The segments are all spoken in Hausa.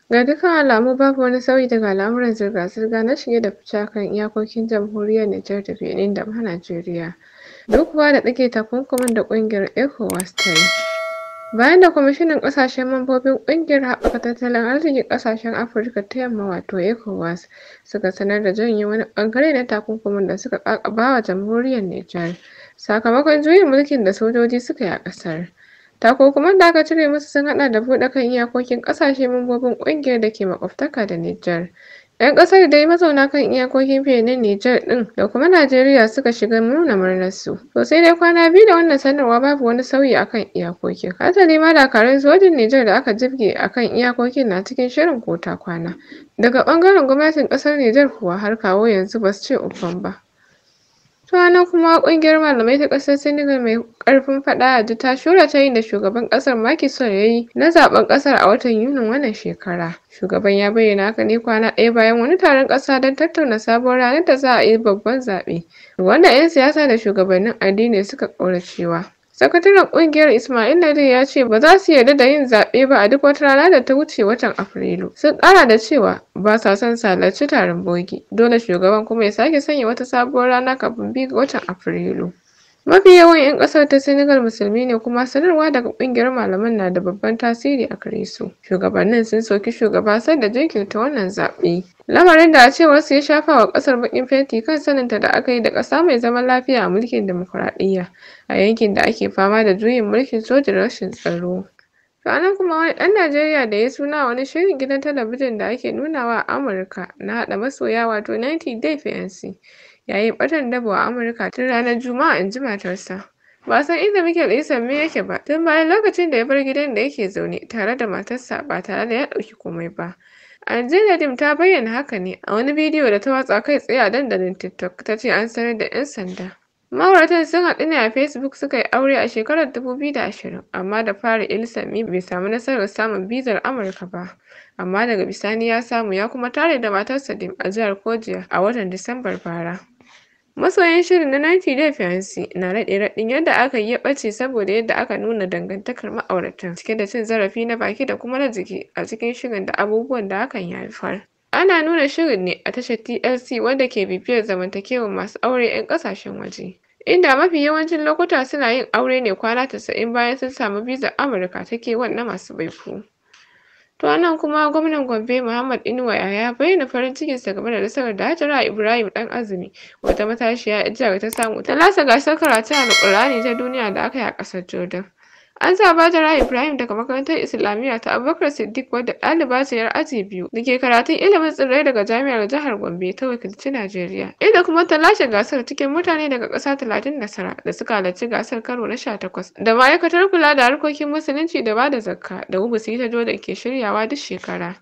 Ga dukkan alamu babu wani sauyi daga al'amuran zirga-zirga na shige da fice a kan iyakokin Jamhuriyar Nijar da Benin da ma Najeriya, duk kuwa da ɗage takunkumin da ƙungiyar ECOWAS ta yi. Bayan da Kwamishinan Ƙasashe Mambobin Ƙungiyar Haɓaka Tattalin Arzikin Ƙasashen Afirka ta Yamma wato ECOWAS suka sanar da janye wani ɓangare na takunkumin da suka ƙaƙabawa Jamhuriyar Nijar, sakamakon juyin mulkin da sojoji suka yi a ƙasar. Takunkuman da aka cire musu sun haɗa da buɗe kan iyakokin ƙasashe mambobin ƙungiyar da ke maƙwabtaka da Nijar. 'Yan ƙasar dai mazauna kan iyakokin Benin, Nijar ɗin da kuma Najeriya suka shiga nuna murnarsu. To sai dai kwana biyu da wannan sanarwa babu wani sauyi a kan iyakokin. Hasali ma dakarun sojin Nijar da aka jibge a kan iyakokin na cikin shirin ko ta kwana. Daga ɓangaren gwamnatin ƙasar Nijar kuwa har kawo yanzu ba su ce uffam ba. To a nan kuma ƙungiyar malamai ta ƙasar Senegal mai ƙarfin faɗa a ji ta shura tayin da shugaban ƙasar Macky Sall ya yi na zaɓen ƙasar a watan Yunin wannan shekara. Shugaban ya bayyana haka ne kwana ɗaya bayan wani taron ƙasa don tattauna sabuwar ranar da za a yi babban zaɓe, wanda 'yan siyasa da shugabannin addini suka ƙauracewa. Sakataren ƙungiyar Ismail Lade ya ce ba za su yarda da yin zaɓe ba a duk wata rana da ta wuce watan Afrilu. Sun ƙara da cewa ba sa son su halarci taron bogi, dole shugaban kuma ya sake sanya wata sabuwar rana kafin 2 ga watan Afrilu. Mafi yawan 'yan ƙasar ta Senegal musulmi ne kuma sanarwa daga ƙungiyar malaman na da babban tasiri a gare su. Shugabannin sun soki shugaba Sall da jinkirta wannan zaɓe. Lamarin da a cewar su ya shafa wa ƙasar baƙin fenti kan saninta da aka yi da ƙasa mai zaman lafiya a mulkin dimokuraɗiyya a yankin da ake fama da juyin mulkin soja da rashin tsaro. To a nan kuma wani ɗan Najeriya da ya suna a wani shirin gidan talabijin da ake nunawa a Amurka na haɗa masoya wato 90 Day Fiancé ya yi ɓatan dabo a Amurka tun ranar Juma'a in ji matarsa. Ba a san inda Michael Isanmi yake ba tun bayan lokacin da ya bar gidan da yake zaune tare da matarsa ba tare da ya ɗauki komai ba. Angela Dim ta bayyana haka ne a wani bidiyo da ta watsa kai tsaye a dandalin TikTok ta ce an sanar da 'yan sanda. Ma'auratan sun haɗu ne a Facebook suka yi aure a shekarar 2020, amma da fari Isanmi bai samu nasarar samun bizar Amurka ba, amma daga bisani ya samu ya kuma tare da matarsa Dim a jihar Georgia a watan Disambar bara. Masoyan shirin na 90 Day Fiancé na raɗe-raɗin yadda aka yi ya ɓace saboda yadda aka nuna dangantakar ma'auratan cike da cin zarafi na baki da kuma na jiki a cikin shirin da abubuwan da hakan ya haifar. Ana nuna shirin ne a tashar TLC wanda ke bibiyar zamantakewar masu aure 'yan ƙasashen waje, inda mafi yawancin lokuta suna yin aure ne kwana 90 bayan sun samu bizar Amurka ta K-1 na masu baiko. To a nan kuma gwamnan Gombe Muhammad Inuwa Yahaya ya bayyana farin cikinsa game da nasarar da Hajara Ibrahim Ɗan Azumi wata matashiya 'yar jihar ta samu ta lashe gasar karatun Alƙur'ani ta duniya da aka yi a ƙasar Jordan. An zaɓi Hajara Ibrahim daga makarantar Islamiyya ta Abubakar Siddiq wadda ɗaliba ce 'yar aji biyu da ke karatun ilimin tsirrai daga Jami'ar Jihar Gombe ta wakilci Najeriya, inda kuma ta lashe gasar cikin mutane daga ƙasa 39 da suka halarci gasar karo na 18 da ma'aikatar kula da harkokin musulunci da bada zakka da hubusi ta Jordan ke shiryawa duk shekara.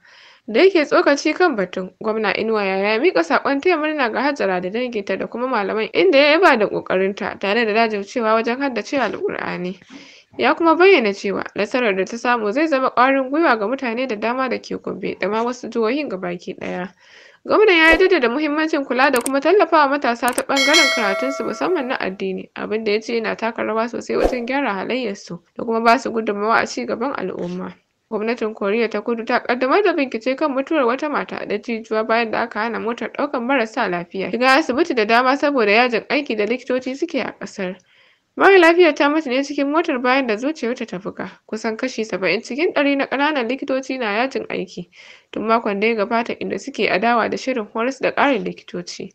Da yake tsokaci kan batun, Gwamna Inuwa Yahaya ya miƙa saƙon taya murna ga Hajara da danginta da kuma malaman inda ya yaba da ƙoƙarinta tare da jajircewa wajen haddace Alƙur'ani. Ya kuma bayyana cewa nasarar da ta samu zai zama ƙwarin gwiwa ga mutane da dama da ke Gombe da ma wasu jihohin gabaki ɗaya. Gwamnan ya jaddada muhimmancin kula da kuma tallafawa matasa ta ɓangaren karatunsu musamman na addini, abin da ya ce yana taka rawa sosai wajen gyara halayyarsu da kuma ba su gudunmawa a ci gaban al'umma. Gwamnatin Koriya ta Kudu ta ƙaddamar da bincike kan mutuwar wata mata dattijuwa bayan da aka hana motar ɗaukar marasa lafiya shiga asibiti da dama saboda yajin aiki da likitoci suke a ƙasar. Mara lafiyar ta mutu ne cikin motar bayan da zuciyarta ta buga. Kusan kashi 70 cikin ɗari na ƙananan likitoci na yajin aiki tun makon da ya gabata inda suke adawa da shirin horas da ƙarin likitoci.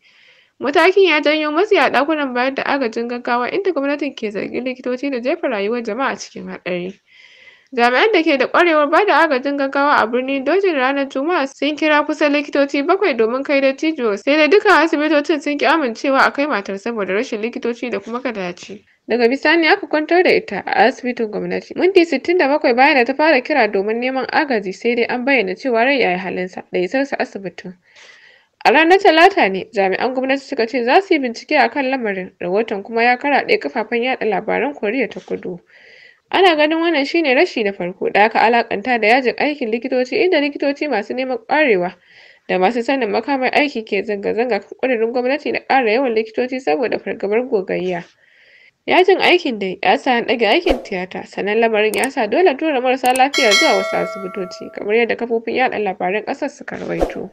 Matakin ya janyo matsi a ɗakunan bayar da agajin gaggawa inda gwamnatin ke zargin likitoci da jefa rayuwar jama'a cikin haɗari. Jami'an da ke da ƙwarewar ba da agajin gaggawa a birnin Dodgen ranar Juma'a sun kira kusan likitoci bakwai domin kai dattijuwar, sai dai dukkan asibitocin sun ƙi amincewa a kai matar saboda rashin likitoci da kuma gadaje. Daga bisani aka kwantar da ita a asibitin gwamnati. Minti 67 bayan da ta fara kira domin neman agaji sai dai an bayyana cewa rai ya yi halinsa da isarsa asibitin. A ranar Talata ne jami'an gwamnati suka ce za su yi bincike a kan lamarin, rahoton kuma ya karaɗe kafafen yaɗa labaran Koriya ta Kudu. Ana ganin wannan shi ne rashi na farko da aka alakanta da yajin aikin likitoci inda likitoci masu neman ƙwarewa da masu sanin makamar aiki ke zanga-zanga kan ƙudurin gwamnati na ƙara yawan likitoci saboda fargabar gogayya. Yajin aikin dai ya sa an ɗage aikin tiyata, sannan lamarin ya sa dole tura marasa lafiya zuwa wasu asibitoci, kamar yadda kafofin yaɗa labaran ƙasar suka rawaito.